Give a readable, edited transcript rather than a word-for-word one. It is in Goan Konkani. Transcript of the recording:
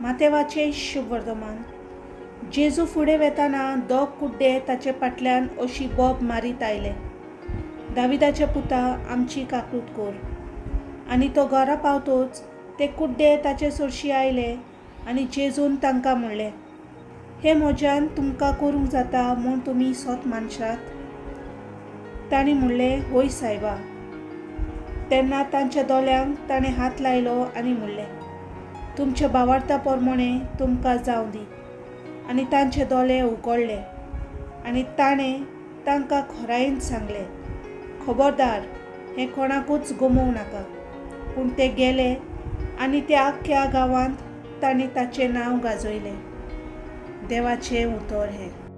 मातेवाचें शुभवर्धमान. जेजू फुडें वेताना दोग कुड्डे ताचे फाटल्यान अशी बोब मारीत आयले, दाविदाच्या पुता, आमची काकूत कर. आनी तो घरा पावतोच ते कुड्डे ताचे सरशी आयले आनी जेजून तांकां म्हणलें, हें म्हज्यान तुमकां करूंक जाता म्हूण तुमी सोत मानशात? तांणी म्हणलें, हय सायबा. तेन्ना तांच्या दोळ्यांक ताणें हात लायलो आनी म्हणलें, तुमच्या भावार्था प्रमाणें तुमकां जावं दी. आनी तांचे दोळे उगडले आनी ताणें तांकां खोरायेन सांगलें, खबरदार, हें कोणाकूच गमोवं नाका. पूण ते गेले आनी त्या आख्ख्या गांवांत तांणी ताचें नांव गाजयलें. देवाचें उतर हें.